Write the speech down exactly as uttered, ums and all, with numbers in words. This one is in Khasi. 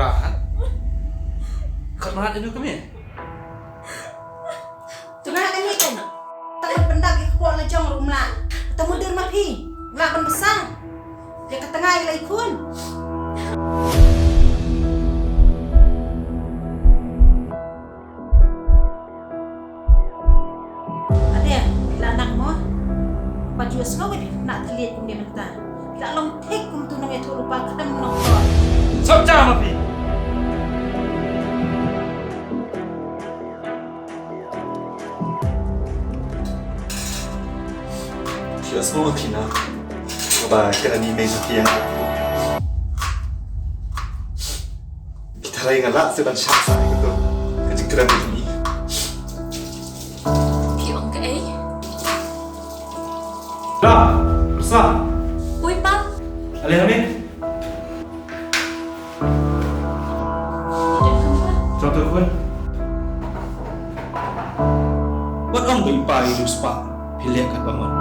Ka, ha? Ka mrad ïa u kmie. Tengah kane kan. Tang ban pyndap ïa ka kwah la jong ruh mla. Tang mudur ma phi. Mla ban bsa. Ïa ka tnga ïa la i khun. Ade, la nak mo. Ba ju sngew ïa phi na thliej kumne mynta. La long thik kum tu nong ïathuh rupa kdem nong ko. Sop ja ma phi. Phi ïohsngew ma phi na ba ka dang i mei sa phi ïa nga. Phi tharai nga lah seh ban shah sah ïa kato ka jingkren jong i. Phi ong kaei? Da, Rsa. Ui pa. Ale ha me. Jong tu khun. Wat ong ba i pa i riewspah, phi leh katba mon.